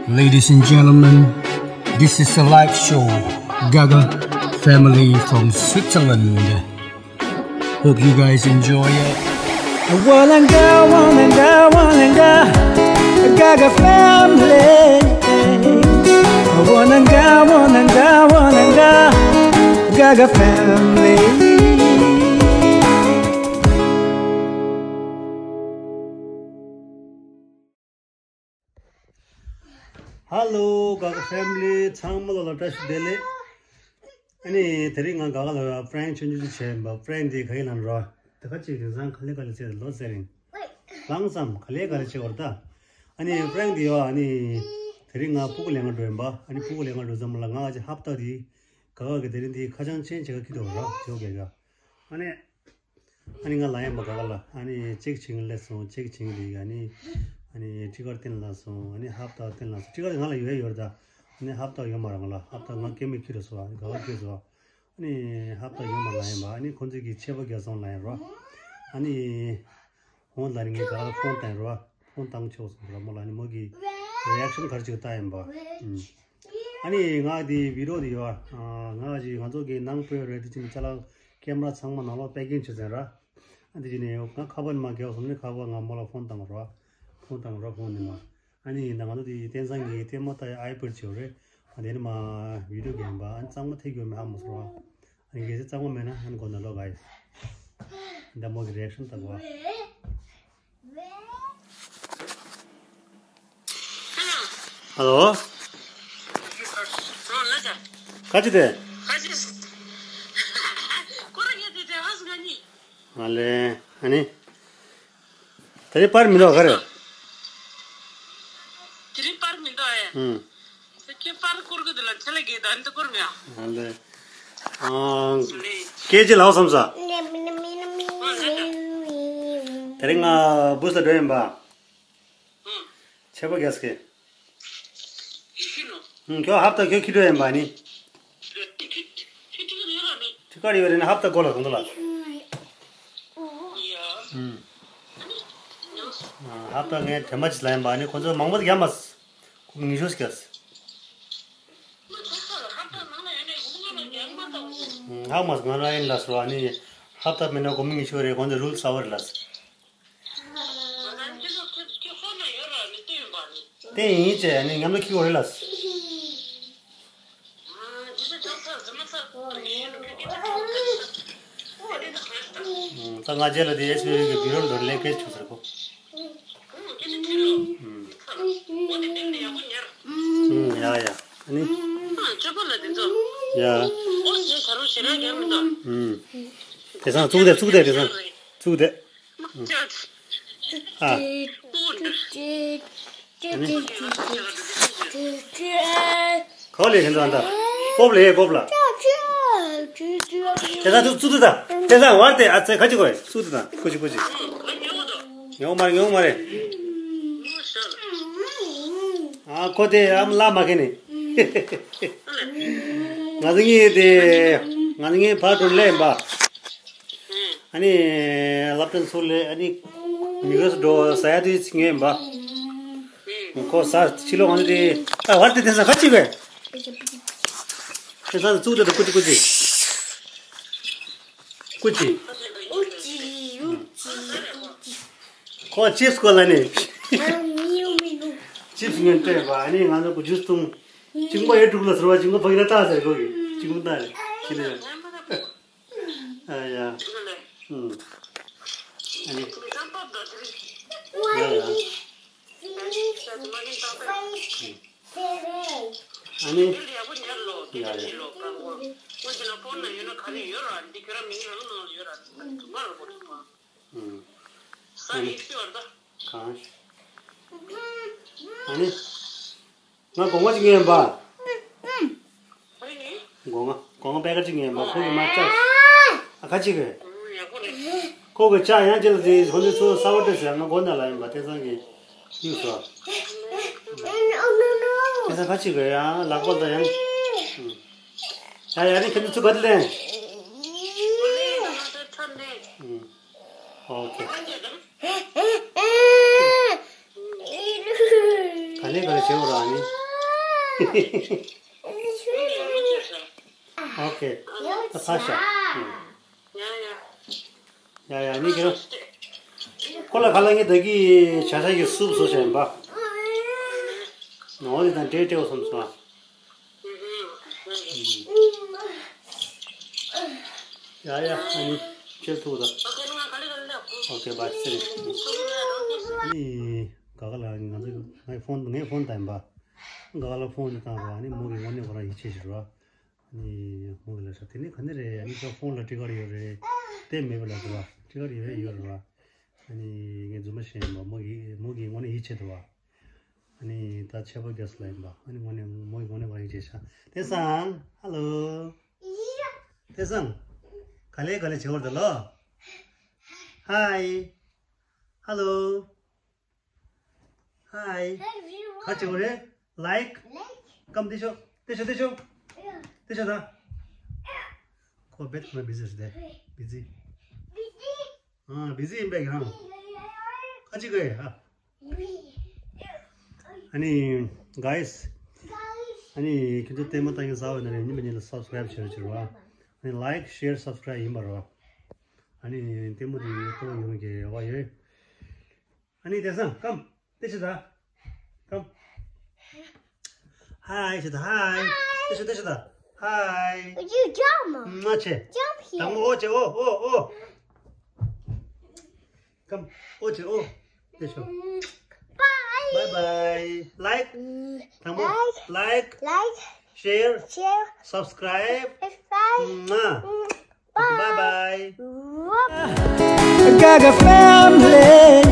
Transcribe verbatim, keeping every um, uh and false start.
Ladies and gentlemen, this is a live show, Gaga Family from Switzerland. Hope you guys enjoy it. Walanga, walanga, walanga, Gaga Family. Walanga, walanga, walanga, Gaga Family. Hello, Gaga Family ཚང་མ་ལ་བཀྲ་ཤིས་བདེ་ལེགས། ཨ་ནི་དེ་རིང་ང་ག་ག་ལ་པྲེང་ཆུང་ཆུང་ཅིག་བྱས་ཡིན་པ། པྲེང་དེ་ག་ཡིན་ལབ་རོགས། དེ་ག་ཅིག་དེང་སང་ག་ལེ་ག་ལེ་བྱས་ལོ་ཟེར་རིང་། ལངས་སམ་ག་ལེ་ག་ལེ་བྱས་བར་ད། ཨ་ནི་པྲེང་དེ་ཡོད། ཨ་ནི་དེ་རིང་ང་ཕྲུ་གུ་ལེན་ག་འགྲོ་ཡིན་པ། ཨ་ནི་ཕྲུ་གུ་ལེན་ག་འགྲོ་ཙམ་ལ་ང་ག་ཅིག་ཧབ་ཏ་དེ་ག་ག་གི་དེ་རིང་དེ་ཁ་བྱང་ཅན་བྱེད་ག་ཁྱི་འགྲོ་རོགས་བྱེད་ག་ག་ཨ་ནི། ཨ་ནི་ང་ལ་ཡང་མ་ག་ག་ལ། ཨ་ནི་ཅེག་བྱིང་སླེབས་སོང་། ཅེག་བྱིང་དེ་ཨ་ནི། ཨ་ནི་ཊི་ཀར་བསྟན་ལ་སོང་། ཨ་ནི་ཧབ་ཏ་བསྟན་ལ་སོང་། ཊི་ཀར་ང་ལ་ཡོད་ཡོད་ད། ཨ་ནི་ཧབ་ཏ་ཡོད་མ་རང་ལ། ཧབ་ཏ་ང་སྐྱེ་མེད་ཁྱི་རུ་སོང་། ཨ་ནི་ག་ག་ཁྱི་སོང་། ཨ་ནི་ཧབ་ཏ་ཡོད་མ་ལ་ཡིན་པ། ཨ་ནི་ཁོང་ཚོ་གི་ཆད་པ་རྒྱག་སོང་ལ་ཡིན་རོ། ཨ་ནི། ཧོན་ལ་ནི་ངས་ག་ལ་ཕོན་བཏང་རོ། ཕོན་བཏང་ཆོག་སོང་ར་མོ་ལ་ནི་མོ་གི་རི་ཨེག་ཤན་ག་རེ་ཅིག་བལྟ་ཡིན་པ། ཨ་ནི་ང་དེ་བི་ཌི་ཡོ་དེ་ཡོད། ང་ཅིག་ང་ཚོ་གི་ནང་པོའི་རེད་དེ་ཅིག་ནི་ཅ་ལག་ཀེམ་ར་ཚང་མ་ནང་ལོགས་པེ་ཀིང་བྱེད་ཟེར་ར། ཨ་དེ་ཅིག་ནི་ང་ཁ་པར་མ་རྒྱག་སོང་ནི་ཁ་པར་ང་མོ་ལ་ཕོན་བཏང་རོ། ཕོན་བཏང་རོ་ཕོན་ནི་མ། ཨ་ནི་ཡིན་ད་ང་ཚོ་དེ་བསྟན་སང་གི་ལྟད་མོ་ལྟ་ཡ་ཨའི་པེ་ཌི་བྱེད་རེད། ཨ་དེ་ནི་མ་བི་ཌི་ཡོ་གེམ་པ་ཨ་ནི་གཙང་མ་ཐེག་ཡོད་མེད་ཧ་མ་སོང་ར། ཨ་ནི་གལ་སྲིད་གཙང་མ་མེད་ན་ཨ་ནི་གོ་ན་ལོ་ག་ཡི། འདི་མོ་གི་རི་ཨེག་ཤན་ལྟ་དགོས། ཧ་ལོ། ག་ཅི་དེ། ང་ལེ། ཨ་ནི། དེ་རིང་པར་མི་འདུག་ག་རེ། དེ་རིང་པར་མི་འདུག་ཨེ། ཨུམ། ཁྱོད་པར་བསྐུར་གི་འདུག་ལ་ཁྱེད་ལ་གེ་ད་འདི་བསྐུར་མི་ཡ། ཨ་ལེ། ཨ། སྐད་ཅིག་ལའོ་བསམ་ས། དེ་རིང་ང་བུས་ལ་འགྲོ་ཡིན་པ། ཨུམ། ཆད་པ་རྒྱག་སྐད། ཨུམ། ཁྱོད་ཧབ་ཏ་ཁྱོད་ཁྱི་འགྲོ་ཡིན་པ་ནི། ཁྱི་ཁར་ཡོད་རེད་ན་ཧབ་ཏ་གོ་ལ་གང་འདུག་ལ། ཨུམ། ཧབ་ཏ་ངས་དེ་མ་ཅིག་ལ་ཡིན་པ་ནི་ཁོ་ཚོ་མང་པོ་ཡ་མ། ཁོ་ཉི་ཤུ་སྐྱ། ཧབ་མ་ང་རང་ཡིན་ལ་སོ་ཨ་ནི། ཧབ་ཏ་མེད་ན་གོ་མི་ཉི་ཤུ་རེད་ཁོ་ཚོ་རུལ་གསར་པ་རེད་ལ། དེ་ཡིན་ཅེ་ནི་ཉམས་ལ་ཁྱི་བོ་རེད་ལ། ད་ང་རྗེས་ལ་དེ་ཨེ་སི་བི་གི་བི་རོ་འདོར་ལེན་སྐད་ཆུ་ཟེར་གོ། ཡ་ཡ། ཨ་ནི། ཡ། དེ་སང་བཙུགས་དེ་བཙུགས་དེ་དེ་སང་བཙུགས་དེ། ཨ། ཨ་ནི། ག་ལེ་ཧེ་འདྲ་འདྲ། ཀོབ་ལེ་ཀོབ་ལ། དེ་སང་བཙུགས་དེ་ད། དེ་སང་བར་དེ་ཨ་ཙེ་ཁ་ཅིག་གོ་བཙུགས་དེ་ད་ཁུ་ཅི་ཁུ་ཅི། ཉོ་མ་རེད་ཉོ་མ་རེད། ཨ་ཁོ་དེ་ཨམ་ལ་མ་ཁེ་ནི། ང་ཚོ་གཉིས་དེ། ང་ཚོ་གཉིས་ཕར་འགྲོ་ལེ་ཡིན་པ། ཨ་ནི། ལབ་ཏན་ཚུར་ལེ་ཨ་ནི། མི་གོས་འགྲོ་ཟ་ཡ་དེ་ངས་ཡིན་པ། ཁོ་ཟ་ཕྱི་ལོགས་ང་ཚོ་དེ། ཨ་བར་དེ་དེང་སང་ཁ་ཅིག་གས། དེང་སང་བཙུགས་དེ་ད་ཀུ་ཅི་ཀུ་ཅི། ཀུ་ཅི། ཁོ་ཅིབས་གོ་ལ་ནི། ཅིབས་ངན་སྤྲད་པ་ཨ་ནི་ང་ཚོ་གི་ཇུས་བཏུང་། གཅིག་པ་ཡོད་དྲུག་ལ་ཟེར་བ་གཅིག་པ་ཕ་གི་ལ་བཏགས་ཟེར་གོ་གི་གཅིག་པ་བཏགས་རེད་ཅི་ལ་ཡོད། ཨ་ཡ། ཨུམ། ཨ་ནི། ཡ་ཡ། ཨ་ནི། ཡ་ཡ། ཨུམ། ཨ་ནི། གང་། ཨ་ནི། ང་སྒོ་ང་ཅིག་ཉན་པ། སྒོ་ང་སྒོ་ང་པད་དཀར་ཅིག་ཉན་པ་ཁོ་གི་མ་ལྕགས། ཨ་ཁ་ཅིག་གི་ཁོ་གི་ལྕགས་ཡང་ཅི་ལ་དེ་ཧོ་འདི་ཚོ་ས་བ་ཏི་ཟེར་ང་སྒོ་ན་ལ་ཡིན་པ་དེ་ཚང་གི་གཡུག་སོ། དེ་ཚང་ཁ་ཅིག་གི་ཡང་ལག་པ་ད་ཡང་། ཡ་ཡ་ནི་ཁྱེད་ཚོ་ཚུགས་ག་དེ་ལེན། ཨོ་ཁེ། ཨེ་ག་རེ་བྱེད་འོ་ར་ནི། ཨོ་ཁེ། ད་ཚར་ཤག་ཡ་ཡ་ནི་ཁྱེད་རང་། ཁོ་ལ་ཁ་ལ་ངས་ད་གི་བྱ་ཤ་གི་སུབ་བཟོ་བྱས་ཡིན་པ། ནོ་དེ་དང་འབྲས་སྤྲེའུ་བསམ་སོང་ཨ། ཡ་ཡ་ཨ་ནི་ཁྱེད་ཐུག་ད། ཨོ་ཁེ་བཱའི་སི་རི། ཨ་ནི་ག་ག་ལ་ང་ཚོ་ངའི་ཕོན་ངའི་ཕོན་ད་ཡིན་པ། ག་ག་ལ་ཕོན་དེ་བཏང་རོགས། ཨ་ནི་མོ་གི་དངོས་གནས་ཁོ་རང་ཡིད་ཆེས་ཤིག་རོགས། ནི་མོ་གི་ལབ་ཤག་དེ་ནི་ག་ནི་རེད། ཨ་ནི་ཁྱོད་ཕོན་ལ་ཊི་ཀཊ་ཡོད་རེད། དེ་མེད་པ་ལ་འདུག་བ། ཊི་ཀཊ་ཡོད་ཡོད་རེད་བ། ཨ་ནི་ངས་རྫུན་མ་བཤད་ཡིན་པ། མོ་གི་མོ་གི་དངོས་གནས་ཡིད་ཆེས་འདུག་བ། ཨ་ནི་ད་ཆད་པ་རྒྱག་སྲིད་ལ་ཡིན་པ། ཨ་ནི་དངོས་གནས་མོ་གི་དངོས་གནས་ཁོ་རང་ཡིད་ཆེས་ཤག་བསྟན་བཟང་། ཧ་ལོ། བསྟན་བཟང་། ག་ལེ་ག་ལེ་བྱེད་འོར་ད་ལོ། ཧའི། ཧ་ལོ། ཧའི། ག་བྱེད་དགོས་རེད། ལའིཀ་ཀམ་ཏེ་ཤོ། ཏེ་ཤོ་ཏེ་ཤོ། ཏེ་ཤོ་ད། ཁོ་བེད་ཁོ་ན་བི་ཟི་རེད་དེ། བི་ཟི། ཨ་བི་ཟི་ཡིན་པས་ཀྱང་། ག་བྱེད་དགོས་ཨ། ཨ་ནི་གཱིས། ཨ་ནི་ཁྱོད་ཚོ་ལྟད་མོ་ལྟ་མཁན་ཟ་བའི་ན་རེ་ཉིན་མ་ཉིན་ལ་སབ་སི་ཀ་རེབ་བྱེད་རོགས་བྱེད་རོགས། ཨ་ནི་ལའིཀ་ཤེར་སབ་སི་ཀ་རེབ་ཡིན་པ་རོགས། ཨ་ནི་ལྟད་མོ་དེ་ཡོད་ཐོག་ཡོང་གི་རེ་བ་ཡོད། ཨ་ནི་བསྟན་བཟང་ཀམ། ཏེ་ཤོ་ད། ཀམ། ཧའི་ཤོ་ད་ཧའི། ཏེ་ཤོ་ཏེ་ཤོ་ད། ཧའི། You jump. མ་བྱེད། Jump here. དང་མོ་ཨོ་བྱེད་ཨོ་ཨོ་ཨོ། ཀམ། ཨོ་བྱེད་ཨོ། ཏེ་ཤོ། Bye. Bye bye. ལའིཀ་དང་མོ། Like. Like. Share. Share. Subscribe. Subscribe. མ། Bye. Bye bye. Gaga family.